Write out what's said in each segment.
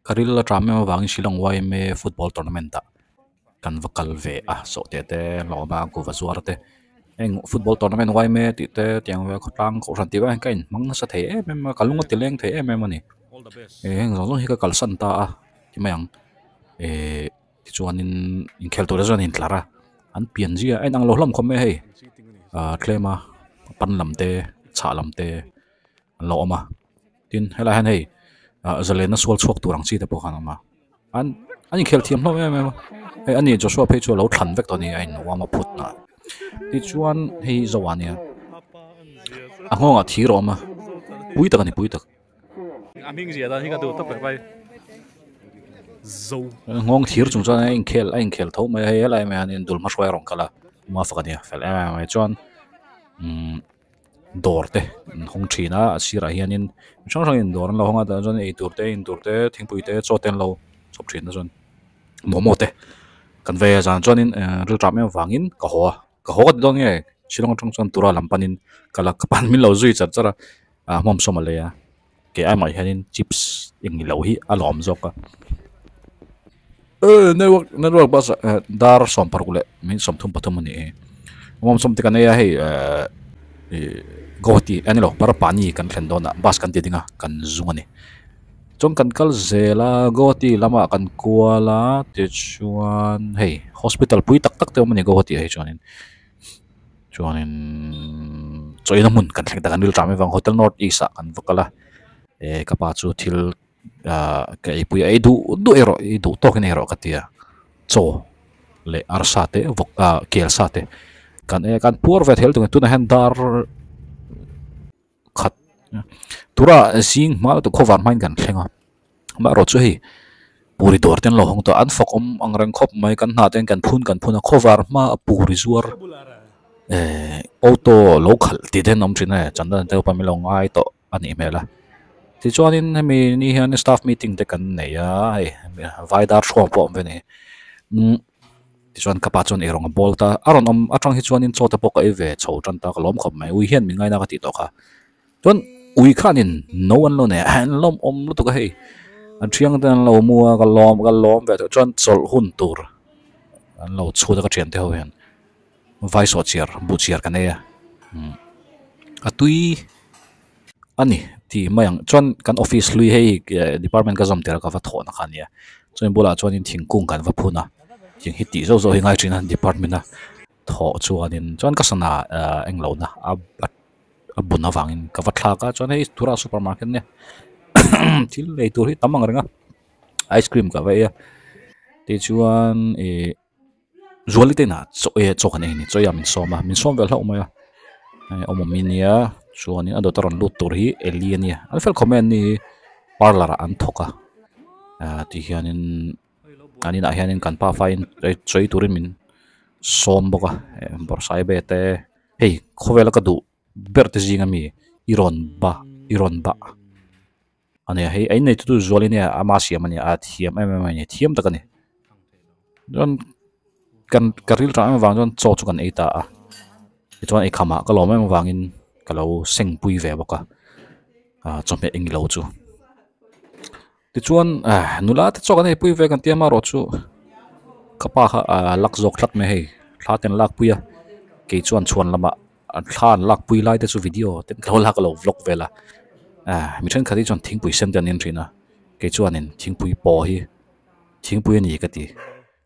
Ka ril a ṭam em avangin Shillong YMA football tournament ah kan va kal ve a sawhte te hlawm a kuhva zuar te heng football tournament YMA tih te tiang vel khawtlang kohhran tih vel ka inhmang nasa thei em em a ka lung a ti leng thei em em a ni heng zawng zawng hi ka kalsan ta a ti mai ang ehh tichuanin inkhel tur te chuan an intlar a an pian zia a inang lo hlawm khawp mai a hei ah tlem a pan lam te chhah lam te an lo awm a. Tin helai hian hei ah zalena sual chhuak tur ang chi te pawh khan a awm a an an inkhel thiam hlawm em em a hei ani Joshua phei chu a lo thlan vek tawh a ni a in uam a phut na tichuan hei hi zoa ania a nghawngah thir a awm a pui tak a ni pui tak. Nghawng thir chung chuan a inkhel a inkhel tho mai a hei helai mai hian dul hma hruai a rawn kal a Mafaka nia fel em em mai chuan umm. Dawr te an hawng thin a a sirah hianin mi hrang hrangin dawr an lo hawng a tah chuan eitur te intur te thingpui te chaw te an lo chhawp thin a chuan momo te kan vei a zan chuanin ehh rilṭam em avangin ka haw a ka haw ka ti dawn nge Shillong atang chuan tura lam panin ka la ka pan min lo zui char char a ah hmawm sawm a lei a ke aimah hianin chips eng ilo hi a lawm zawk a ehh network network bus ah dar 16 leh min 33 a ni e hmawm sawm te kan ei a hei ehh ih Guwahati a ni lo Barapani kan thlen dawnah bus kan ti ding a kan zung a ni chuan kan kal zel a Guwahati lamah kan kual a tichuan hei hospital pui tak tak te a awm a ni Guwahati ah hi chuanin. Chuanin chawina hmun kan thleng ta kan rilṭam em vang hotel north east ah kan va kal a eh ka pa chu thil ah ka eipui a ei duh duh erawh ei duh tawkin erawh ka ti a chaw leh arsa te vawk ah kel sa te kan ei a kan puar ve thei lutuk a tunah hian dar khat tura zing hma lutuk khawvar hmain kan thleng a amaherawh chu hei puri dawr te an lo hawng tawh a an fak awm ang reng khawp mai kan hnah te hian kan phun kan phun a khawvar hma a puri zuar ehh auto lo khalh tih te an awm thin a chandan te pawh min lo ngai tawh a nih hmel a tichuanin hemi ni hian staff meeting te kan nei a hei vai dar hruang pawh a awm ve a ni umm. Tichuan ka pa chuan eirawng a bawl ta, a rawn awm atang hi chuanin chaw te pawh ka ei ve chho tan ta ka lawm khawp mai, ui hian min ngaina ka tih tawh kha. Chuan ui khanin no an lo nei a, an lawm awm lutuk a hei, an thiang te an lo mu a, ka lawm ka lawm ve tawh chuan chawlh hun tur an lo chhut a ka thiante ho hian vai sawh chiar buh chiar ka nei a, umm a tui a ni tih mai ang chuan kan office hlui hei department ka zawm tir a ka va thawhna kha a nia chuan bulah chuanin thingkung kan va phun a thing hi tih zauh zauh hi ngai thin a department a thawh chuanin chuan ka sana ah englo na a a bun avangin ka va thlak a chuan hei tura super market nia thil lei tur hi tam ang reng a ice cream ka va ei a tichuan ih. Zuali te inah chaw ei chaw kan ei a ni chaw eiah min sawm a min sawm ve hlauh mai a hei awm awm hi nia chuanin a dawt a rawn lut tur hi Eli a nia an fel khawp mai an ni hi parlour ah an thawk a ah ti hianin an inah hianin kan pa faiin chaw ei turin min sawm bawk a bawrhsaiabe te hei khawvela ka duh ber te zinga mi i rawn ba i rawn bah. A nia hei a innei tu zual hi nia ama siam a nia a thiam em em a ni thiam tak a ni chuan kan ka ril tah em avang chuan chaw chu kan ei ta a tichuan eikham ah ka lawm em avangin ka lo seng pui ve bawk a ah chawhmeh englo chu tichuan ah nula te chaw kan ei pui ve kan tia amaherawh chu ka pa kha ah lak zawk tlat mai hei thla te an lak pui a kei chuan chhuan lamah. An thla an lak pui lai te chu video te lo lak lo vlog vel a ah mi thenkhat hi chuan thingpui sen te an en thin a kei chuanin thingpui paw hi thingpui a ni ka ti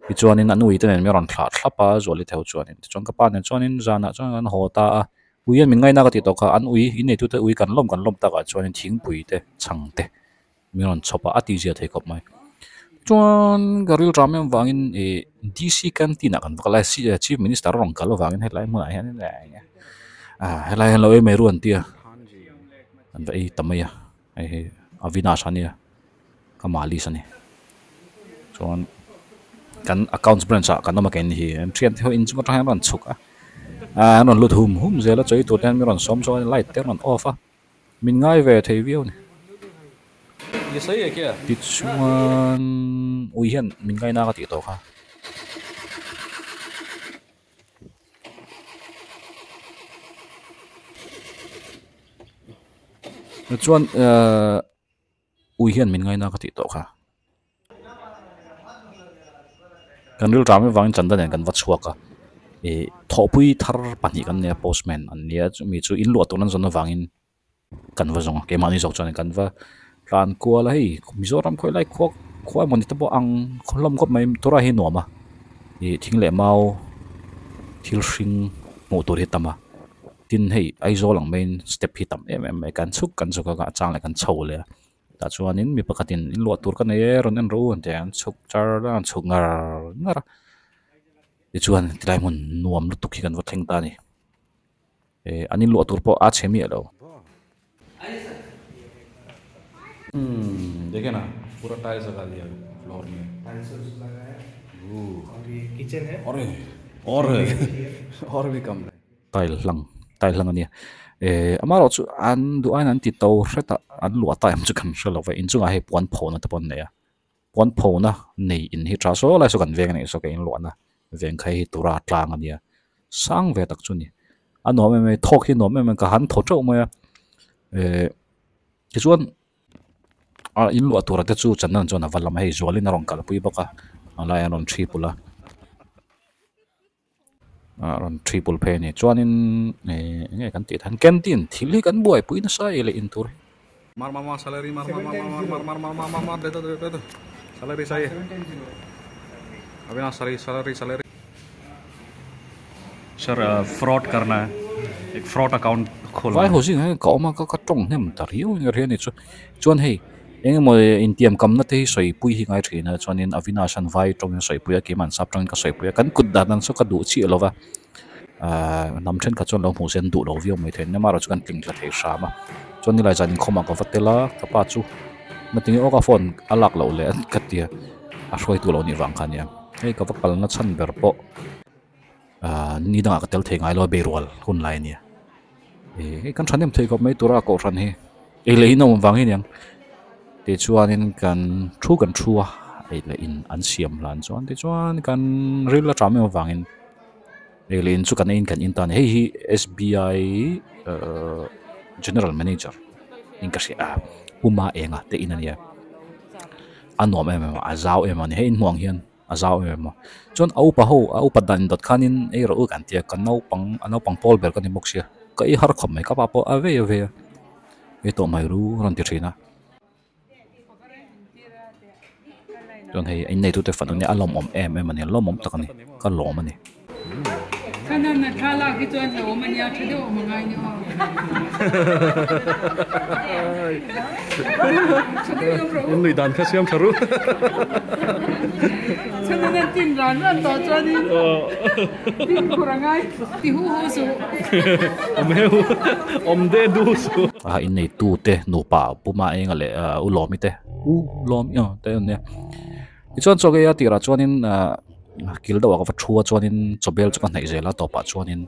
tichuanin an ui te nen min rawn thlah thlap a zuali theu chuanin tichuan ka pa nen chuanin zanah chuan kan haw ta a ui hian min ngaina ka tih tawh kha an ui innei tute ui kan lawm kan lawm takah chuanin thingpui te chhang te. Min rawn chhawp a a tihzia thei khawp mai. Chuan ka rilram em vangin ih D_C canteen ah kan va kal a chief minister a rawn kal avangin helai hmunah hian ah helai hian lo ei mai ru an ti a an va ei ta mai a hei hi Avinash a nia ka malis a ni. Chuan kan accounts branch ah kan awm a keini hi an thian te ho in chung atang hian an rawn chhuk a ah an rawn lut hum hum zel a chawi tur te hian min rawn sawm sawm a light te an rawn off a. Min ngai ve thei viau ni. Tichuan ui hian min ngai na ka tih tawh kha. Tichuan ehh ui hian min ngai na ka tih tawh kha. Kan rilṭam avangin Chanda nen kan va chhuak a, ih thawhpui thar pahnih kan nei a postman an nia chumi chu in luah tur an zawn avangin kan va zawng a keimahni zawk chuan kan va tlan kual a hei Mizoram khawi lai khua khua emaw ni te pawh ang hlawm khawp mai tura hi nuam a ih thing leh mau thil hring hmuh tur hi a tam a tin hei Aizawl ang maiin step hi tam em em mai kan chhuk kan chhuk a a chang leh kan chho leh a tah chuanin mi pakhatin in luah tur ka nei e rawn en rawh u an ti a an chhuk char a an chhuk ngar ngar a tichuan tilai hmun nuam lutuk hi kan va thleng ta a ni. Eh an inluah tur pawh a chhe miah lo. Umm dekhe na pura tiles laga liya floor mein. Arey aur aur bhi kam hai. Tile hlang tile hlang ania eh amaherawh chu an duh aiin an ti to hret a an luah ta em chu kan hre lo va inchungah hei puan phona te pawh an nei a puan phona nei in hi tha saw lai saw kan veng a nih saw ka inluahna veng kha hei tura tlang ania sang ve tak chu a ni a nuam em em thawk hi nuam em em ka han thaw teuh mai a eh tichuan ah in luah tura te chu chandan chuan a va lam a hei zualin a rawn kalpui bawk a a laiah a rawn thi pulh a. Ah rawn thi pulh phei a ni chuanin eh eng nge kan tih dan canteen thil hi kan buaipui nasa ei leh in tur hi. Mar mar mar salary mar mar mar mar mar mar mar mar mar mar de de de salary sai Avinash salary salary salary sir fraud karna hai ek fraud account khol Vai ho zingah hian ka awm a ka ka tawng hnem ta riau in ka hria a ni chu chuan hei eng emaw intiam kamna te hi sawipui hi ngai thin a chuanin Avinash an vai tawngin a sawipui a keimah an sap tawngin ka sawipui a kan kut dan ang chu ka duh chiah lo va ahh hnam thenkhat chuan lo hmuh se an duh lo viau mai thei a amaherawhchu kan tling tla thei hram a chuan nilai zan inkhawmah ka va tel a ka pa chu natinge aw ka phone a lak loh leh ka tia a hruaitu lo nih vang kha a nia hei ka va kalna chhan ber pawh. Ahh ni dangah ka tel thei ngai lo a beirual hun lai a nia ih hei kan thahnem thei khawp mai tura kohhran hi ei leh in a awm vang hi aniang tichuanin kan thu kan thu a ei leh in an siam hlan chuan tichuan kan ril a ṭam em avangin ei leh in chu kan eiin kan in ta a ni hei hi S B I ahh general manager in ka hria a puma enga te in a nia a nuam em em a a zau em a ni hei inhmuh ang hian. A zau em em a. Chuan a upa ho, a upa dan dawt khanin ei rawh u kan ti a, ka naupang, a naupang pawl ber ka ni bawk sia, ka ei har khawp mai, ka pa pawh a vei a vei a, ei tawh mai ru rawn ti thin a. Chuan hei a inneitute fanu nia a lawmawm em em a ni, a lawmawm tak a ni, ka lawm a ni. A inneitute nupa Puma Enga leh U Lawmi te U Lawmi aw te an nia. Tichuan chaw ei a tirah chuanin ahh kil deuhah ka va thu a chuanin chawbel chu ka hnaih zel a tawpah chuanin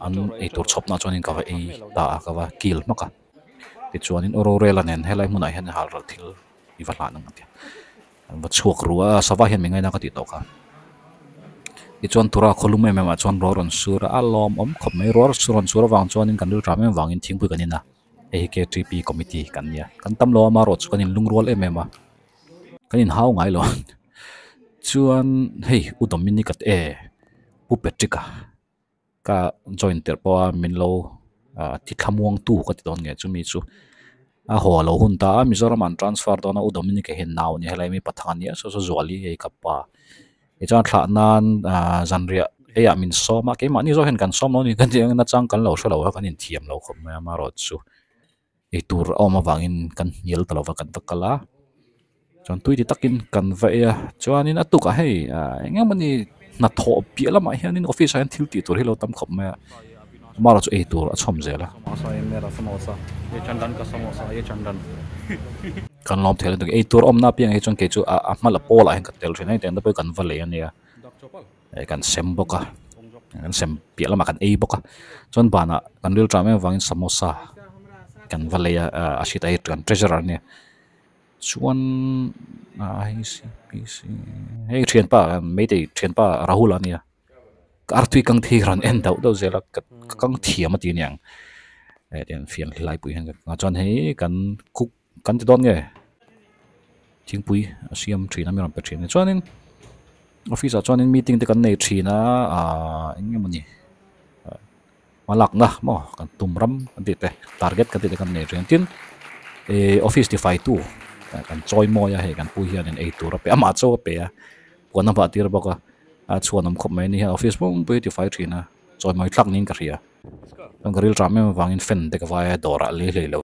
an eitur chhawpnaah chuanin ka va ei ta a ka va kil hmak a tichuanin aw rorel a nen helai hmunah hian hal ral thil i va hlan ang a ti a an va chhuak ru a sava hian mi ngaina ka tih tawh kha tichuan tura khawlum em em ah chuan ruah rawn sur a a lawmawm khawp mai ruah rawn sur avang chuanin kan rilṭam em avangin thingpui kan in a hei hi K_T_P committee kan nia kan tam lo a amaherawhchu chu kan inlungrual em em a. Kan inhau ngai lo chuan hei u Dominic a e Pu Patrick a ka join tirh pawh a min lo ah ti thlamuang tu ka ti dawn nge chumi chu a haw lo hun ta a Mizoram ah an transfer dawn a u Dominic a hian nau a nia helai mi pathang a nia saw saw Zuali hei ka pa tichuan thlah nan ah zanriah eiah min sawm a keimahni zawk hian kan sawm lo a ni ka tih ang nachang kan lo hre lo a kan inthiam lo khawp mai a amaherawhchu. Eitur a awm avangin kan hnial ta lova kan va kal a chuan tui ti takin kan va ei a chuanin a tukah hei ah eng emawni hnathawh piah lamah hianin office ah hian thil tih tur hi lo tam khawp mai a amaherawh chu eitur a chhawm zel a. Kan lawm thei lutuk eitur awmna apiang hi chuan kei chu a hma la pawlah hian ka tel thin a hetiang te pawh hi kan va lei a nia. Kan sem bawk a kan sem piah lamah kan ei bawk a chuan banah kan ril ṭam em avangin samosa kan va lei a ah a hriat a hei kan treasurer ania chuan ah hei hei ṭhianpa maitei ṭhianpa Rahul a nia ka artui kang thi rawn en dauh dauh zel a ka kang thiam a ti aniang eh tiang fian hlai pui hian chuan hei kan cook Kan ti dawn nge? Thingpui a siam thin a mi rawn pe thin a ni. Chuanin Office ah chuanin meeting te kan nei thin a ahh eng nge mawni hma lakna maw kan tum ram kan tih te target kan tih te kan nei thin tin ihh office ti fai tu kan chawi mawi a hei kan pu hianin eitur a pe a amah chaw a pe a puan a vah tir bawk a a chhuan awm khawp mai ani hian office pum pui a ti fai thin a chawimawi thlak niin ka hria chuan ka ril ṭam em avangin fan te ka vai a dawrah lei hlei lo.